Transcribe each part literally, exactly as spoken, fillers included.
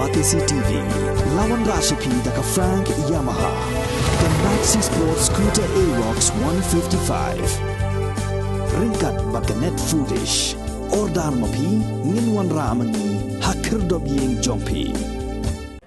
Batesi T V, la wanrah sha phi da ka Frank Yamaha, ka Maxi Sport Scooter Aerox one fifty-five. Ryngkat bad ka Net Foodish. Order ma phi, ngin wanrah ma ngi ha khyrdop ïing jong phi.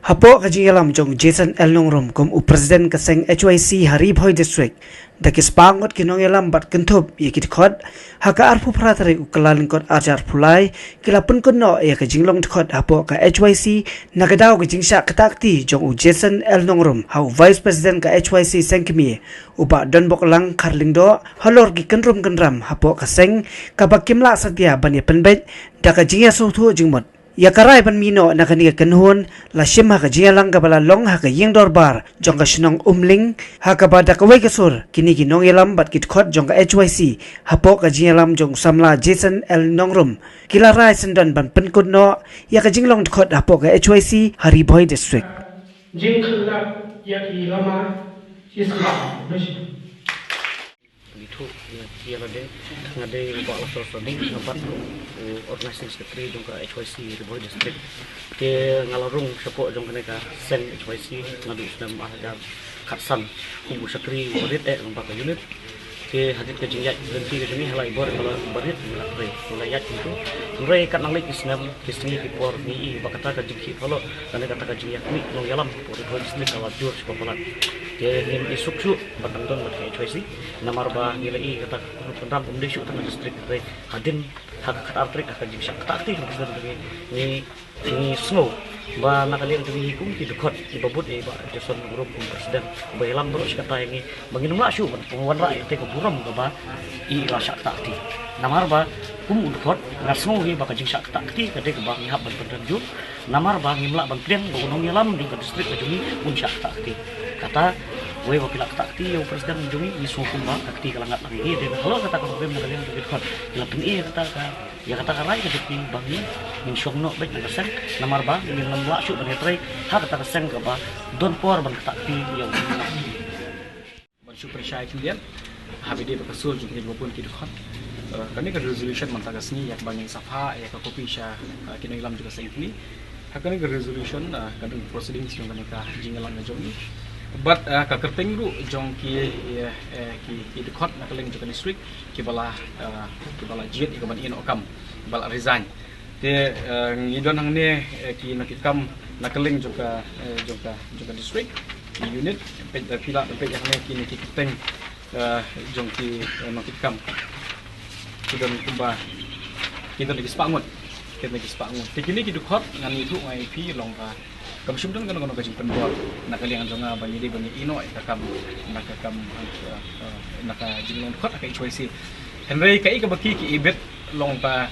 Hapoh ka jingïalam jong Jason L Nongrum kum u President ka seng H Y C ha Ri Bhoi District, da ki spah ngut ki nongïalam bad kynthup ïa ki dkhot, ha ka arphew phra tarik u Kyllalyngkot arhajar arphew lai, ki la pynkut noh ïa ka jinglong dkhot hapoh ka H Y C, na ka daw ka jingshah ktah kti jong u Jason L Nongrum ha u Vice President ka H Y C seng kmie, u Bah Donboklang Kharlyngdoh, halor ki kynrum kynram hapoh ka seng, kaba kim lah satia ban ïa pynbeit da ka jingïasngewthuh jingmut. Ïa ka rai ban mih noh na kane ka kynhun, la shim ha ka jingïalang kaba la long ha ka ïing dorbar jong ka shnong Umling, ha kaba da kawei ka sur kine ki nongïalam bad ki dkhot jong ka H Y C, hapoh ka jingïalam jong u samla Jason L Nongrum, ki la rai syndon ban pynkut noh ïa ka jinglong dkhot hapoh ka H Y C ha Ri Bhoi District. Jingkhlad ïa ki lama, ïa ki lama. Ngi thuh ïa, ïa lade, nga dei u Bah Lasar Sani, nga bat kum u Organizing Secretary jong ka H Y C Ri Bhoi District. Te nga la rung shapoh jong kane ka seng H Y C naduh snem arhajar khatsan kum u shakri u barit eh lyngba ka unit. Te hadien ka jingïaid lynti ka jong ngi ha la i bor ha la barit ngi la trei, ngi la ïaid kumto. Hynrei katba nang leit ki snem, ki sngi ki por ngi i ba kata ka jingkhih phalot lane kata ka jingïakhmih nongïalam hapoh Ri Bhoi District ka la jur sha ba palat. Te ngim i suk shuh ban dang don bad ka H Y C. Namar ba ngi la i kata ka kynrum kynram ym dei shuh tang ha district, hynrei hadien ha ka khatar tarik ha ka jingshah ktah kti jong u President jong ngi, ngi, ngi sngew ba na ka liang jong ngi kum ki dkhot kiba bud ïa i Bah Jason Nongrum kum President, uba ïalam baroh shi katta ïa ngi, ba ngin ym lah shuh ban wanrah ïa kata ka burom kaba i la shah ktah kti. Namar ba kum u dkhot nga sngew hi ba ka jingshah ktah kti ka dei kaba ngi hap ban pynrem jur. Namar ba ngim lah ban pdiang ba u nongïalam jong ka district ka jong ngi un shah ktah kti. Kata wei ba ki la ktah kti ïa u President jong ngi, ngi sngew kumba ka kti ka la ngat lang ïa ngi. Dei halor kata ka rukom na ka liang jong ki dkhot, ki la pyni ïa kata ka, ïa kata ka rai ka jong ki ba ngi, ngin shong noh beit na ka seng. Namar ba ngin ym lah shuh ban ïatrei ha kata ka seng kaba don por ban ktah kti ïa u. Ban shu pyrshah khyndiat ha ba dei ba ka sur jong ki ba bun ki dkhot. Eh, kane ka resolution mynta ka sngi ïa kaba ngin sa phah ïa ka copy sha, eh, ki nongïalam jong ka seng kmie. Ha kane ka resolution, eh, ka don proceedings jong kane ka jingïalang ka jong ngi. Bad, eh, ka kyrteng ruh jong ki, eh, eh, ki, ki dkhot na ka liang jong ka district kiba la, eh, kiba la jied ïa ka ban ïeh noh kam, ba la resign. Te, eh, ngi don hangne, eh, ki nongkitkam na ka liang jong ka, eh, jong ka, jong ka district, ki unit, peit, eh, phi lah ban peit hangne kine ki kyrteng, eh, jong ki, eh, nongkitkam. Ki don kumba, ki don da ki spah ngut, ki don da ki spah ngut. Te kine ki dkhot ngan ïathuh nga ïa phi long ba kam shym don kano kano ka jingpynbor na ka liang jong nga ba ngi dei ba ngi ïeh noh ïa ka kam, na ka kam, eh, eh, na ka jinglong dkhot ha ka H Y C. Hynrei kaei kaba ki, ki ibit long ba,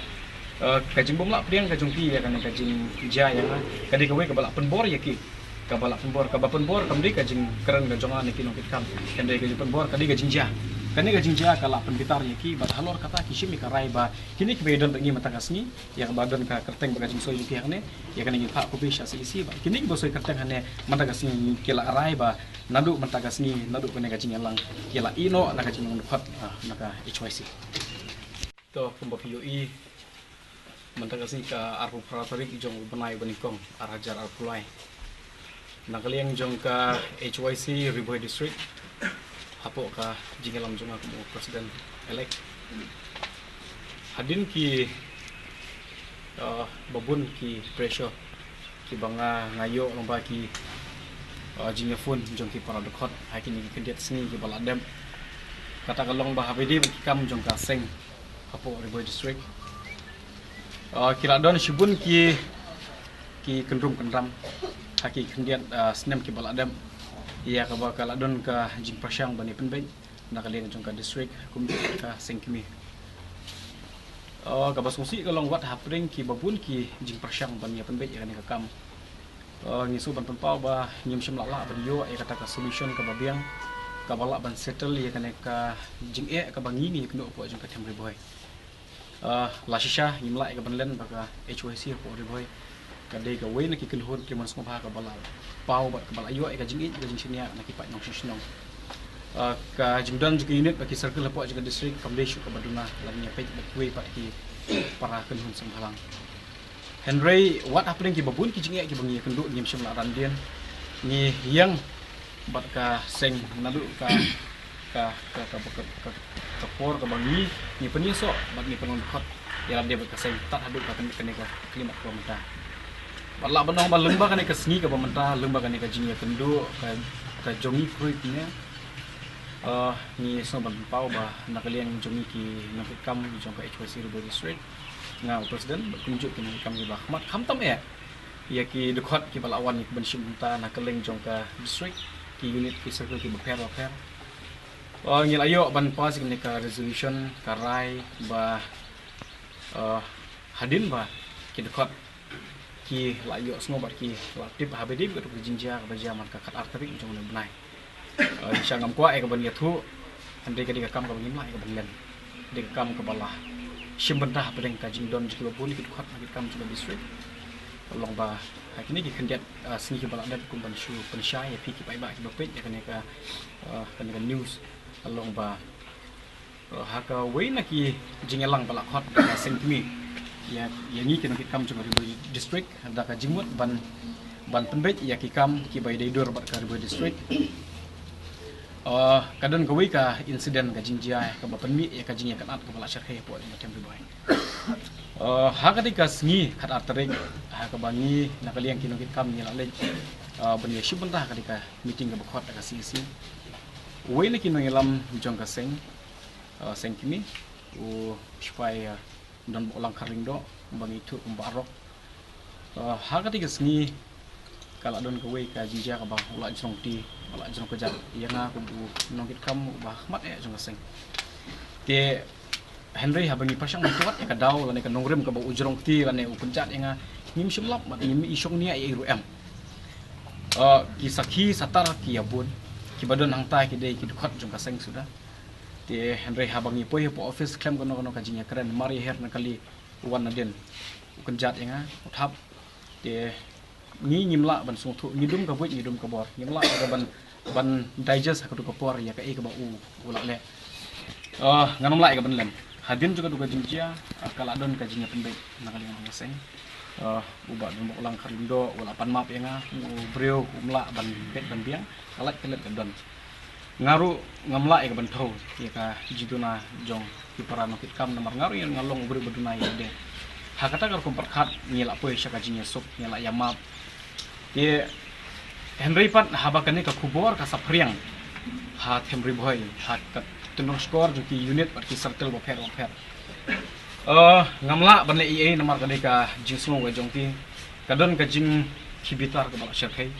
eh, ka jingbym lah pdiang ka jong ki ïa kane ka jingjia ïa nga ka dei kawei kaba lah pynbor ïa ki, kaba lah pynbor, kaba pynbor kam dei ka jingkren ka jong nga ne ki nongkitkam, hynrei ka jingpynbor ka dei ka jingjia. Kane ka jingjia ka lah pynbitar ïa ki, bad halor kata ki shim ïa ka rai ba kine kiba ïadon bad ngi mynta ka sngi, ïa kaba don ka kyrteng bad ka jingsoi jong ki hangne, ïa kane ngin phah copy sha C E C, bad kine kiba soi kyrteng hangne mynta ka sngi ki la rai ba naduh mynta ka sngi, naduh kane ka jingïalang, ki la ïeh noh na ka jinglong dkhot, ah, na ka H Y C. To, kumba phi ïohi, mynta ka sngi ka arphew phra tarik jong u bnai ba nyngkong, arhajar arphew lai. Na ka liang jong ka H Y C Ri Bhoi District, hapoh ka jingïalam jong nga kum u President elect, hadien ki, uh, ba bun ki pressure kiba nga, nga ïoh lyngba ki, uh, jingïaphone jong ki para dkhot ha kine ki khyndiat sngi kiba la dep. Kata ka long ba ha ba dei bad ki kam jong ka seng hapoh Ri Bhoi District, uh, ki la don shibun ki, ki kynrum kynram ha ki khyndiat, uh, snem kiba la dep, ïa kaba ka la don ka jingpyrshang ban ïa pynbeit na ka liang jong ka district kum ka seng kmie. Uh, kaba sngewsih ka long wat hapdeng kiba bun ki jingpyrshang ban ïa pynbeit ïa kane ka kam, uh, ngi shu ban pynpaw ba ngim shym lah lah ban ïoh ïa kata ka solution kaba biang, kaba lah ban settle ïa kane ka jingeh kaba ngi ngi ïakynduh hapoh jong ka Them Ri Bhoi. Uh, la shisha ngim lah ïa ka ban len ba ka H Y C hapoh Ri Bhoi ka dei kawei na ki kynhun ki mon sngewbha kaba la paw bad kaba la ïoh ïa ka jingïeit ka jingshaniah na ki paid nongshong shnong. Uh, ka jingdon jong ki unit bad ki circle hapoh jong ka district kam dei shuh kaba duna lada ngi ïa peit bad kiwei pat ki para kynhun seng bhalang. Hynrei wat hapdeng kiba bun ki jingeh kiba ngi ïakynduh ngim shym la ran dien. Ngi ïeng bad ka seng naduh ka ka ka ka ka, ka, ka por kaba ngi ngi pynïasoh bad ngi pynlong dkhot ïa lade bad ka seng tad haduh ka kane kane ka khyllipmat kaba mynta. Bad lah ban ong ba lyngba kane ka sngi kaba mynta, lyngba kane ka jingïakynduh ka ka jong ngi khrui kine, eh, ngi sngew ban pynpaw ba na ka liang jong ngi ki nongkitkam jong ka H Y C Ri Bhoi District, nga u president bad kumjuh ki nongkitkam kiba khmat khamtam eh ïa ki dkhot kiba la wan ïa ki ban shim bynta na ka liang jong ka district, ki unit ki circle kiba pher ba pher. Oh, ngi la ïoh ban pass ïa kane ka resolution, ka rai ba, eh, hadien ba ki dkhot ki la ïohsngew bad ki la tip ha ba dei bad ka jingjia kaba jia man ka khatar tarik jong une u bnai. Eh, sha ngam kwah ïa ka ban ïathuh, hynrei ka dei ka kam kaba ngim lah ïa ka ban len. Dei ka kam kaba la shim bynta hapdeng ka jingdon jong kiba bun ki dkhot nongkitkam jong ka district. Ka long ba ha kine ki khyndiat, eh, sngi kiba la dep kum ban shu pynshai ïa phi ki paidbah kiba peit ïa kane ka, eh, kane ka news. Ka long ba, eh, ha kawei na ki jingïalang ba la khot da ka seng kmie ïa ïa ngi ki nongkitkam jong ka Ri Bhoi District da ka jingmut ban ban pynbeit ïa ki kam kiba ïadei dur bad ka Ri Bhoi District. Eh, ka don kawei ka incident, ka jingjia kaba pynmih ïa ka jingïakynad kaba la shyrkhei hapoh jong ka them Ri Bhoi. Eh, ha kata ka sngi khatar tarik, ha kaba ngi na ka liang ki nongkitkam ngi la leit, eh, ban ïashim bynta ha kata ka meeting kaba khot da ka C E C. Uwei na ki nongïalam jong ka seng, eh, seng kmie, u Shipai, eh, Donbok Langkharlyngdoh, ba ngi ïathuh kum Bah Rok. Eh, ha kata ka sngi ka la don kawei ka jingjia kaba u la jrong kti, u la jrong kjat ïa nga kum u nongkitkam uba khmat eh jong ka seng. Te hynrei haba ngi pyrshang ban tuat ïa ka daw lane ka nongrim kaba u jrong kti lane u kjat ïa nga, ngim shym lap bad ngim i shong nia ïa i ruh em. Eh, ki sakhi satar ki ïa bun, kiba don hangta ki dei ki dkhot jong ka seng suda. Te hynrei haba ngi poi hapoh office khlem kano kano ka jingïakren, mar ïa her na kali u wan nadien, u kynjat ïa nga, u thap. Te ngi ngim lah ban sngewthuh, ngi dum ka buit ngi dum ka bor, ngim lah ïa ka ban ban digest ha katu ka por ïa kaei kaba u u la leh. Ah, ngan ym lah ïa ka ban len. Hadien jong katu ka jingjia, ah, ka la don ka jingïapynbeit na ka liang jong ka seng. Ah, u Bah Donbok Langkharlyngdoh u la pan map ïa nga, u briew um lah ban beit ban biang, ka lait ka leit ka don. Nga ruh ngam lah ïa ka ban thew ïa ka jingduna jong ki para nongkitkam namar nga ruh nga long u briew ba duna ïa lade. Ha kata ka rukom pyrkhat ngi la poi sha ka jingïasuk, ngi la ïa map. Te hynrei pat haba kane ka khubor ka saphriang ha them Ri Bhoi, ha ka tynrong shkor jong ki unit bad ki circle bapher bapher. Eh, ngam lah ban leh ei ei namar ka dei ka jingsngew ka jong ki. Ka don ka jingkhih bitar kaba la shyrkhei.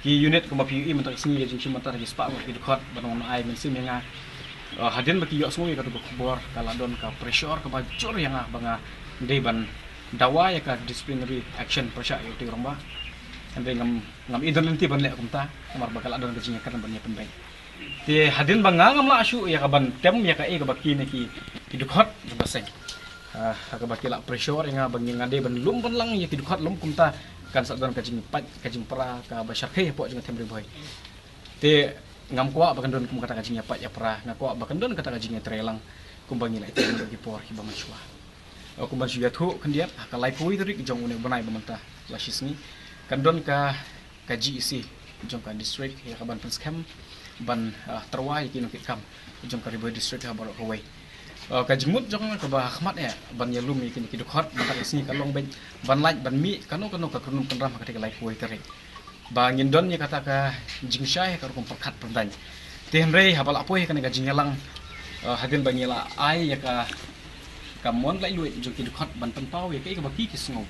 Ki unit kumba phi ïohi mynta ka sngi ka jingshim bynta ki spah ngut ki dkhot ban wan ai mynsiem ïa nga. Eh, hadien ba ki ïohsngew ïa katu ka khubor ka la don ka pressure kaba jur ïa nga ba nga dei ban dawa ïa ka disciplinary action pyrshah ïa utai u rangbah. Hynrei ngam ngam i don lynti ban leh kumta namar ba ka la don ka jingïakren ban ïapynbeit. Te hadien ba nga ngam lah shuh ïa ka ban tem ïa kaei kaba kine ki ki dkhot jong ka seng. Ah, ha kaba ki la pressure ïa nga ba ngi nga dei ban lum ban lang ïa ki dkhot lum kumta kan sa don ka jingpait ka jingpra kaba shyrkhei hapoh jong ka them Ri Bhoi. Te ngam kwah ba kan don kum kata ka jingïapait ïapra, nga kwah ba kan don kata ka jingïatreilang kumba ngi la ïatreilang ki por kiba mynshuwa. Eh, kumba shu ïathuh khyndiat ha ka laiphew tarik jong une u bnai ba mynta la shi sngi kan don ka ka G E C jong ka district ïa ka ban pynskhem ban, ah, tyrwa ïa ki nongkitkam jong ka Ri Bhoi District ha baroh kawei. Ah, ka jingmut jong nga kaba ha khmat ïa ban ïalum ïa kine ki dkhot mynta ka sngi ka long beit ban lait ban mih kano kano ka kynrum kynram ha kata ka laiphew tarik. Ba ngin don ïa kata ka jingshai ha ka rukom pyrkhat pyrdaiñ. Te hynrei haba la poi ha kane ka jingïalang, ah, hadien ba ngi la ai ïa ka ka mon laitluid jong ki dkhot ban pynpaw ïa kaei kaba ki ki sngew.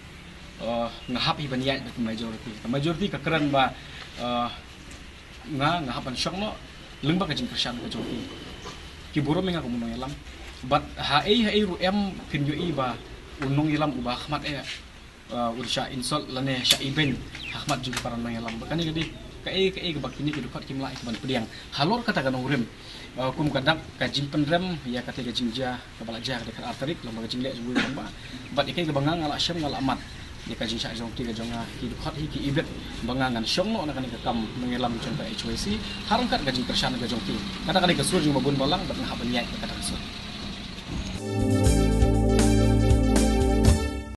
Eh, nga hap hi ban ïaid bad ka majority. Ka majority ka kren ba, eh, nga, nga hap ban shong noh lyngba ka jingkyrshan ka jong ki. Ki burom ïa nga kum u nongïalam. Bad ha ei ha ei ruh em phin ïohi ba u nongïalam uba khmat eh, eh, u shah insult lane shah ibeiñ ha khmat jong ki para nongïalam. Ba kane ka dei kaei kaei kaba kine ki dkhot kim lah ïa ka ban pdiang halor kata ka nongrim. Eh, kum ka dak ka jingpynrem ïa kata ka jingjia kaba la jia ka dei khatar tarik, long ba ka jingleh jong u rangbah. Bad ïa kaei kaba nga nga la shem nga la mad ïa ka jingshah jong ki ka jong nga, ki dkhot hi ki ibit ba nga ngan shong noh na kane ka kam nongïalam jong ka H Y C ha ryngkat ka jingkyrshan ka jong ki. Kata ka dei ka sur jong ba bun balang bad nga hap ban ïaid ïa kata ka sur.